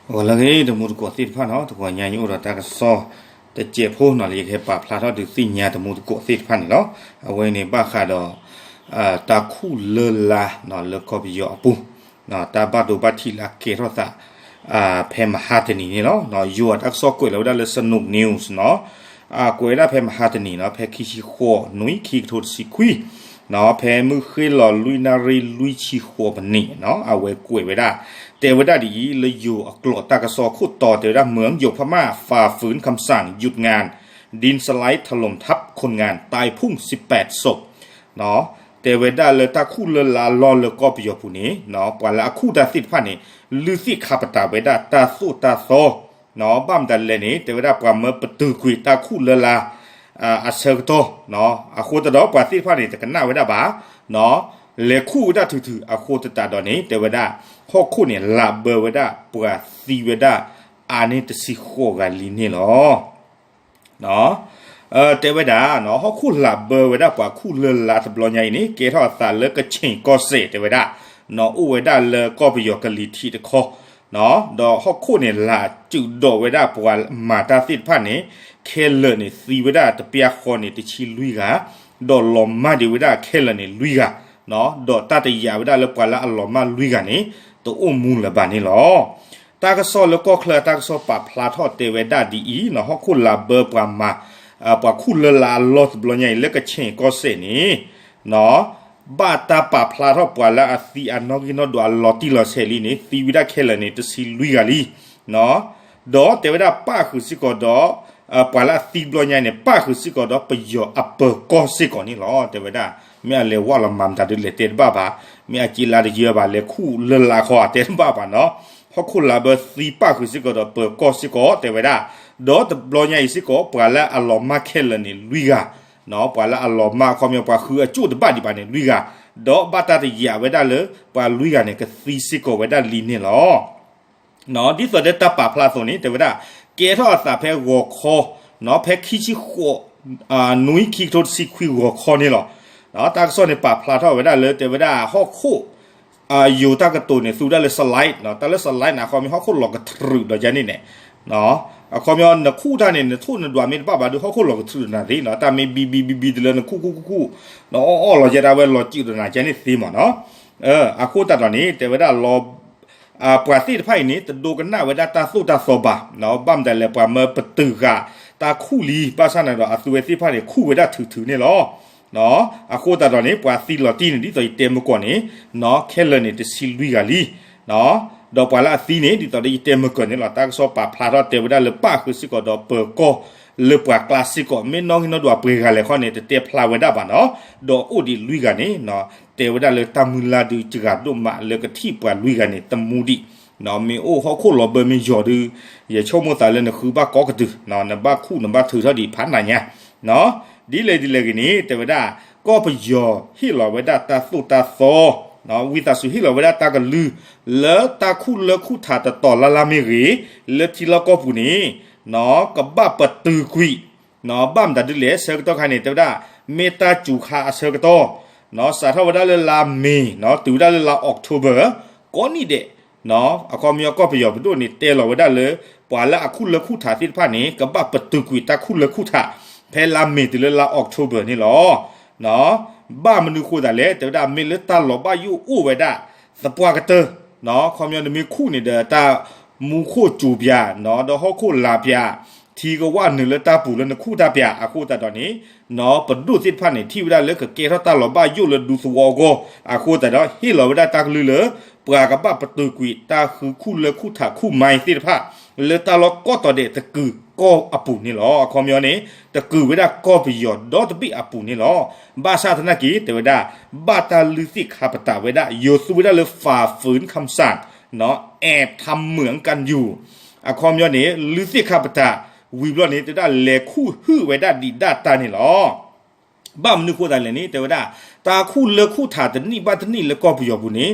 ဂီၤလၢအဂ့ၤ တမူတကိးသ့ၣ်တဖၣ်နီၤ, တဂီၤညါယအိၣ်ဒီးတၢ်ကစီၣ်တစဲးဖိနီၤ လၢယကဟဲပာ်ဖျါထီၣ်ဒုးသ့ၣ်ညါတမူတကိးသ့ၣ်တဖၣ်န့ၣ်လီၤ. အဝဲန့ၣ်ဘၣ်ဃးဒီး တၢ်ခူၣ်လၢလါ လၢကီၢ်ပယီၤအပူၤ တၢ်ဘၣ်ဒိဘၣ်ထံးလၢအကဲထီၣ်သး ဖဲမဟါတနံၤန့ၣ်လီၤ. ယိၤအတၢ်ကစီၣ်ကွဲးလီၤဝဲဒၣ်လၢ Sanook News နီၤ, ကွဲးဝဲဒၣ်ဖဲမဟါတနံၤနီၤ ဖဲခံဆံဃိး နွံ ခံကထိတဆံခွံ ဖဲမုၢ်ဃ့ၢ်လီၤလွံၢ်နၣ်ရံၣ်လွံၢ်ဆံဃိးမံးနံးနီၤ အဝဲကွဲးဝဲဒၣ် တဲဝဲဒၣ်ဒ်အံၤ လၢယိၤအကျိာ်တၢ်ကစီၣ်ခိၣ်တီတဲဝဲဒၣ် เมืองหยงพม่าฝ่าฝืนคำสั่งหยุดงาน ดินสไลด์ถล่มทับคนงานตายพุ่งสิบแปดศพ တဲဝဲဒၣ်လၢတၢ်ခူၣ်လၢလါလီၢ်လၢကီၢ်ပယီၤပူၤန့ၣ် ပှၤလၢအခုၣ်တၢ်သ့ၣ်တဖၣ်န့ၣ် လုၢ်သ့ၣ်ခါပတာ်ဝဲဒၣ်တၢ်သိၣ်တၢ်သီ ဘၣ်မတၤလဲၣ်န့ၣ် တဲဝဲဒၣ်ပှၤမၢပတုာ်ကွံာ်တၢ်ခူၣ်လၢလါ အဆၢကတီၢ် အဃိသတးဒီးပှၤသ့ၣ်တဖၣ်န့ၣ် တကနၣ်ဝဲဒၣ်ဘၣ် လဲၤခူၣ်ဝဲဒၣ်ထုးထုး အဃိသတးဒီးန့ၣ် တဲဝဲဒၣ် ဟီၣ်ခိၣ်န့ၣ် လးဘၢဝဲဒၣ်ပှၤသံဝဲဒၣ်အါန့ၢ်တဆံဃိးဂၤလံန့ၣ်လီၤ. တဲဝဲဒၣ် ဟီၣ်ခိၣ်လးဘၢဝဲဒၣ်ပှၤခူၣ်လၢလါတဘျီညါအံၤန့ၣ် ကဲထီၣ်အသးလၢကခ့ၣ်ကီၢ်စဲၣ်တဲဝဲဒၣ် အိၣ်ဝဲဒၣ်လၢကီၢ်ပယီၤကလံၤထံးတခီ ဒီးဟီၣ်ခိၣ်န့ၣ် လးစုးဒီးဝဲဒၣ်ပှၤမၤတၢ်သ့ၣ်တဖၣ်န့ၣ် ခဲလၢာ်န့ၣ် သံဝဲဒၣ်တပျၢ်ဃီန့ၣ် တဆံလွံၢ်ဂၤ ဒီးလီၤမၢ်ဒံးဝဲဒၣ်ခဲလၢာ်န့ၣ်လွံၢ်ဂၤ ဒီးတၢ်တယာ်ဝဲဒၣ်လၢပှၤလၢအလီၤမၢ်လွံၢ်ဂၤန့ၣ် တအိၣ်မူလၢၤဘၣ်န့ၣ်လီၤ. တၢ်ကစီၣ်လၢကီၢ်ချၢတၢ်ကစီၣ်ပာ်ဖျါထီၣ်တဲဝဲဒၣ်ဒ်အံၤ ဟီၣ်ခိၣ်လးဘၢပှၤမၤ ပှၤခူၣ်လၢလါအလီၢ်တဘျီညါအံၤ လၢကခ့ၣ်ကီၢ်စဲၣ်န့ၣ် ဘၣ်တၢ်ပာ်ဖျါထီၣ်ပှၤလၢအသံအနီၣ်ဂံၢ်နီၣ်ဒွးအလီၤတံၢ်လီၤဆဲးလံန့ၣ် သံဝဲဒၣ်ခဲလၢာ်န့ၣ် တဆံလွံၢ်ဂၤလံ ဒီးတဲဝဲဒၣ်ပၣ်ဃုာ်စ့ၢ်ကီးဒီး ပှၤလၢအသံတဘျီညါန့ၣ် ပၣ်ဃုာ်စ့ၢ်ကီးဒီးပယီၤအပၢၤကီၢ်စ့ၢ်ကီးန့ၣ်လီၤ. တဲဝဲဒၣ် မ့ၢ်အလဲၤဝဲလီၤမၤမတၤဒုးလဲၤတဲတဘၣ်ဘၣ်, မ့ၢ်အစ့လါတယၢဘၣ် လဲၤခူၣ်လၢလါခီတဲတဘၣ်ဘၣ်နီၤ, ဟီၣ်ခိၣ်လးဘၢသံပၣ်ဃုာ်စ့ၢ်ကီးဒီးပၢၤကီၢ်စ့ၢ်ကီးတဲဝဲဒၣ်, ဒီးတဘျီညါအံၤစ့ၢ်ကီး ပှၤလၢအလီၤမၢ်ခဲလၢာ်န့ၣ်လွံၢ်ဂၤ ပှၤလၢအလီၤမၢ်အခီပညီ ပှၤဃုအကၠိၣ်တဘၣ်ဒံးဘၣ်န့ၣ်လွံၢ်ဂၤ, ဒီးဘၣ်တၢ်တယာ်ဝဲဒၣ်လၢ ပှၤလွံၢ်ဂၤန့ၣ် ကသံစ့ၢ်ကီးဝဲဒၣ်လံန့ၣ်လီၤ. ဒ်သိးဒီးတၢ်ပာ်ဖျါအသိးန့ၣ် တဲဝဲဒၣ် ကဲထီၣ်အသးဖဲဂီၤခီ ဖဲခံဆံဃိး နွံ ခံကထိတဆံခွံဂီၤခီန့ၣ်လီၤ. တၢ်ကစီၣ်န့ၣ်ပာ်ဖျါထီၣ်ဝဲဒၣ်လၢ တဲဝဲဒၣ်ဟီၣ်ခိၣ် ယိၤတၢ်ကတိၤန့ၣ် သူဝဲဒၣ်လၢ slide တၢ်လၢ slide န့ၣ် အခီပညီဟီၣ်ခိၣ်လီၤကတြူးဒီးယဲန့ၣ်န့ၣ် အခီပညီ နခူၣ်တၢ်န့ၣ် နထိၣ်နဒွးမ့ၢ်တဘၣ်ဘၣ်ဒီး ဟီၣ်ခိၣ်လီၤကတြူးဒီးနၤသ့နီၤ, တၢ်မ့ၢ်ဘံဘံဘံဘံတလၢနခူၣ်ခူၣ်ခူၣ်ခူၣ် နအီၣ်အီၣ်လီၤယဲဒၣ်ဝဲလီၤစုးဒီးနၤကဲန့ၣ်သ့မ့ၢ်နီၤ. အဃိသတးဒီးန့ၣ် တဲဝဲဒၣ်လီၤ ပှၤသ့ၣ်တဖၣ်အံၤန့ၣ် တဒိကနၣ်ဝဲဒၣ်တၢ်သိၣ်တၢ်သီဘၣ်, ဘၣ်မတၤလဲၣ် ပှၤမၢပတုာ်ဃာ်တၢ်ခူၣ်လံ, ဘၣ်ဆၣ်န့ၣ်ဒီး အသုဝဲသ့ၣ်တဖၣ်န့ၣ် ခူၣ်ဝဲဒၣ်ထုးထုးန့ၣ်လီၤ. အဃိသတးဒီးန့ၣ် ပှၤသံလီၤတံၢ်န့ၣ် ဒ်သိးယတဲမုၢ်ကီၢ်န့ၣ် ခဲလၢာ်န့ၣ် တဆံလွံၢ်ဂၤလံ ဒီးပှၤလၢအသံန့ၣ် ဒ်သိးဒီးယတဲမုၢ်ကီၢ်န့ၣ်လီၤ. တၢ်ကစီၣ်ပာ်ဖျါထီၣ်တဲဝဲဒၣ်လၢပၣ်ဃုာ်စ့ၢ်ကီးဒီးပၢၤကီၢ်လၢပှၤကျါစ့ၢ်ကီး, မ့ၢ်နီၣ်ဂံၢ်နီၣ်ဒွးပှဲၤဂၤလဲၣ်ခီန့ၣ် တတဲဖျါဝဲဒၣ်ဘၣ်နီၤ, ဒီးအိၣ်ဒံးလွံၢ်ဂၤန့ၣ် တဲဝဲဒၣ်လၢတၢ်မုၢ်လၢ်ဒုးစှၤဒိၣ်မးလၢကထံၣ်ပှၤလွံၢ်ဂၤန့ၣ် တမူဒံး, မ့ၢ်အိၣ်ဟီၣ်ခိၣ်လီၤဘၢမ့ၢ်ယီၤဒုး ယဆိကမိၣ်သးလၢနဃုဘၣ်ကိးကတုာ်, နဘၣ်ခူၣ်နဘၣ်ထုးထီၣ်ဒံးဖးနၤညါ ဒ်လဲၣ်ဒ်လဲၣ်ဂ့ၤန့ၣ် တဲဝဲဒၣ် ကီၢ်ပယီၤဟ့ၣ်လီၤဝဲဒၣ်တၢ်သိၣ်တၢ်သီ, ဝံသးစူၤဟ့ၣ်လီၤဝဲဒၣ်တၢ်ကလုၢ် လၢတၢ်ခူၣ်လၢခူၣ်ထးတတီၤလၢ်လၢ်မ့ၢ်ဂ့ၤ, လၢထံလီၢ်ကီၢ်ပူၤန့ၣ် ကဘၣ်ပတုာ်ကွံာ်, ဘၣ်မတၤဒ်လဲၣ် ဆၢကတီၢ်ခါန့ၣ် တဲဝဲဒၣ် မ့ၢ်တၢ်စူၤခါအဆၢကတီၢ်, စးထီၣ်ဝဲဒၣ်လၢလါမ့ၤ တုၤဝဲဒၣ်လၢလါ October ကိးနံၣ်ဒဲး အခီပညီကီၢ်ပယီၤပဒိၣ်န့ၣ် တဲလီၤဝဲဒၣ်လၢ ပှၤလၢအခုၣ်လၢခူၣ်ထးသ့ၣ်တဖၣ်န့ၣ် ကဘၣ်ပတုာ်ကွံာ်တၢ်ခူၣ်လၢခူၣ်ထး ဖဲလါမ့ၤတုၤလၢလါ October န့ၣ်လီၤ. ဘၣ်မနုၤဃိသးလဲၣ် တဲဝဲဒၣ် မ့ၢ်လၢတၢ်လီၤဘၣ်ယိၣ်အိၣ်ဝဲဒၣ် သပှၢ်ကတၢၢ်, အခီပညီနမ့ၢ်ခူၣ်န့ၣ်ဒီးတၢ်မူခိၣ်စူၤပၠး, ဒီးဟီၣ်ခိၣ်လၤပၠး, ထံကဝၣ်နုာ်လၢတၢ်ပူၤလၢနခူၣ်တၢ်ပၠး အဃိသတးဒီးန့ၣ် ပဒိၣ်သ့ၣ်တဖၣ်န့ၣ် ထံၣ်ဝဲဒၣ်လၢကကဲထီၣ်တၢ်လီၤဘၣ်ယိၣ်လၢဒူသဝီအဂီၢ်, အဃိသတးဒီး ဟ့ၣ်လီၤဝဲဒၣ်တၢ်ကလုၢ်လၢ ပှၤကဘၣ်ပတုာ်ကွံာ်တၢ်ဃုခူၣ်လၢခူၣ်ထးခူၣ်မါသ့ၣ်တဖၣ် လၢတၢ်လီၢ်ကိးတီၤဒဲးတကုာ်ကီၢ်အပူၤန့ၣ်လီၤ. အခီပညီန့ၣ် တကုာ်ဝဲဒၣ်ကီၢ်ပယီၤဒီတဘ့ၣ်အပူၤန့ၣ်လီၤ. ဘၣ်ဆၣ်သနာ်က့ တဲဝဲဒၣ် ဘၣ်တၢ်လုၢ်သ့ၣ်ခါပတာ်ဝဲဒၣ် ယိၤသူဝဲဒၣ်လၢ ฝ่าฝืนคำสั่ง แอบทำเหมืองกันอยู่ အခီပညီန့ၣ် လုၢ်သ့ၣ်ခါပတာ် ဝံၤဘျီန့ၣ် တဲဝဲဒၣ်လဲၤခူၣ်ဟုၣ်ဝဲဒၣ်ဒံးဒၣ်တၢ်န့ၣ်လီၤ. ဘၣ်မနုၤဃိသးလဲၣ်န့ၣ် တဲဝဲဒၣ် တၢ်ခူၣ်လၢခူၣ်ထးတနံၣ်ဘၣ်တနံၣ်လၢကီၢ်ပယီၤပူၤန့ၣ်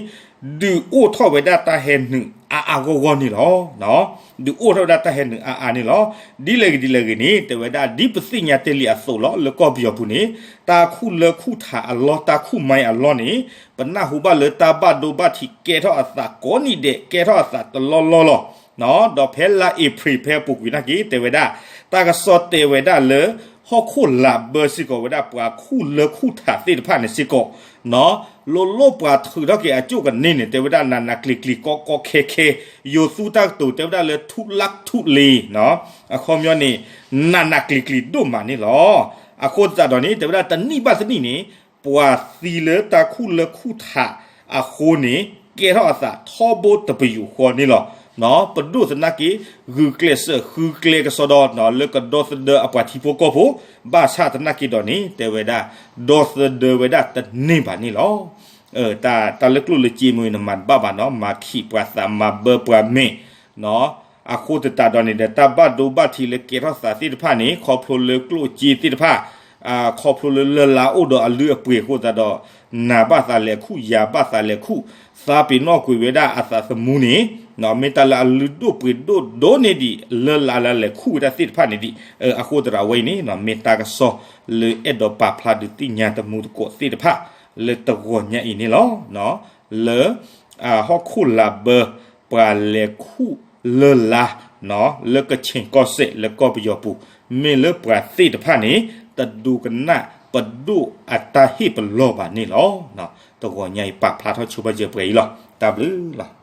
ဒုးအိၣ်ထီၣ်ဝဲဒၣ်တၢ်ဟဲနုာ်အါအါဂီၢ်ဂီၢ်န့ၣ်လီၤ. ဒုးအိၣ်ထီၣ်ဝဲဒၣ်တၢ်ဟဲနုာ်အါအါန့ၣ်လီၤ. ဒ်လဲၣ်ဂ့ၤဒ်လဲၣ်ဂ့ၤန့ၣ် တဲဝဲဒၣ် ဒ်ပသ့ၣ်ညါတဲလံအသိးလီၤ လၢကီၢ်ပယီၤပူၤန့ၣ် တၢ်ခူၣ်လၢခူၣ်ထးအလီၢ် တၢ်ခူၣ်မါအလီၢ်န့ၣ် ပနၢ်ဟူဘၣ်လၢတၢ်ဘၣ်ဒိဘၣ်ထံးကဲထီၣ်အသးကိးနံၣ်ဒဲး ကဲထီၣ်အသးတလီၢ်လီၢ်လီၤ. ဒီးဖဲလါအ့ဖြ့ၣ်ဖဲအပူၤကွံာ်နာ်က့ တဲဝဲဒၣ် တၢ်ကစီၣ်တဲဝဲဒၣ်လၢ ဟီၣ်ခိၣ်လာ်ဘၢစ့ၢ်ကီးဝဲဒၣ်ပှၤခူၣ်လၢခူၣ်ထးသ့ၣ်တဖၣ်န့ၣ်စ့ၢ်ကီး လိၣ်လိၣ်ပှၤထုးထီၣ်က့ၤအကၠိၣ်ကန့ၢ်န့ၣ် တဲဝဲဒၣ်နးနးကျံၤကျံၤကီကီခဲခဲ ယိၤသူတၢ်ကတိၤတဲဝဲဒၣ်လၢ ထူလၢ်ထူလ့ၤ အခီပညီန့ၣ် နးနးကျံၤကျံၤဒိၣ်မးန့ၣ်လီၤ. အဃိသတးဒီးန့ၣ် တဲဝဲဒၣ်တနံၣ်ဘၣ်တနံၣ်န့ၣ် ပှၤသံလၢတၢ်ခူၣ်လၢခူၣ်ထးအဃိန့ၣ် ကဲထီၣ်အသးထီဘိတပယူာ်ဃီန့ၣ်လီၤ. ပဒိၣ်သနာ်က့ ဂုာ်ကျဲးစၢးဃုကျဲကစီဒီ လၢကဒီသဒၢအပှၤထံဖိကီၢ်ဖိ ဘၣ်ဆၣ်သနာ်က့ဒီးန့ၣ် တဲဝဲဒၣ် ဒီသဒၢဝဲဒၣ်တန့ၢ်ဘၣ်န့ၣ်လီၤ. တၢ်လၢကျိၣ်လၢစ့မ့ၢ်နမၤတဘၣ်ဘၣ်နီၤ မၤခံးပှၤသးမၤဘၢပှၤမဲာ် အဃိသတးဒီးန့ၣ်ဒီး တၢ်ဘၣ်ဒိဘၣ်ထံးလၢကဲထီၣ်သးသ့ၣ်တဖၣ်န့ၣ် ခီဖျိလၢကျိၣ်စ့သ့ၣ်တဖၣ် ခီဖျိလၢလၢ်လၢ်အိၣ်ဒီးအလုၢ်အပှ့ၤအဃိသတးဒီး နၤဘၣ်သးလဲၤခူၣ် ယၤဘၣ်သးလဲၤခူၣ် သးပ့ၤနီၣ်ကွံာ်ဝဲဒၣ်အသးသမူန့ၣ် မ့ၢ်တၢ်လၢအလုၢ်ဒိၣ်ပှ့ၤဒိၣ်ဒိၣ်န့ၢ်ဒံး လၢ်လၢ်လၢ်လဲၤခူၣ်ဝဲဒၣ်သ့ၣ်တဖၣ်န့ၣ်ဒံး အဃိသတးဒီးအဝဲအံၤန့ၣ် မ့ၢ်တၢ်ကစီၣ်လၢအဲၣ်ဒိးပာ်ဖျါဒုးသ့ၣ်ညါတမူသကိးသ့ၣ်တဖၣ် လၢတဂီၤညါအံၤန့ၣ်လီၤ. လၢ ဟီၣ်ခိၣ်လာ်ဘၢ ပှၤလဲၤခူၣ်လၢ်လၢ် လၢကဆ့ၣ်ကီၢ်စဲၣ်လၢကီၢ်ပယီၤပူၤ မ့ၢ်လၢပှၤသ့ၣ်တဖၣ်န့ၣ် တဒိကနၣ်ပဒိၣ်အတၢ်ဟ့ၣ်ပလီၢ်ဘၣ်န့ၣ်လီၤ. တဂီၤညါအံၤပာ်ဖျါထီၣ်ဆိပာ်စၢၤပှဲၤအံၤလီၤ. တၢ်ဘျုးလီၤ.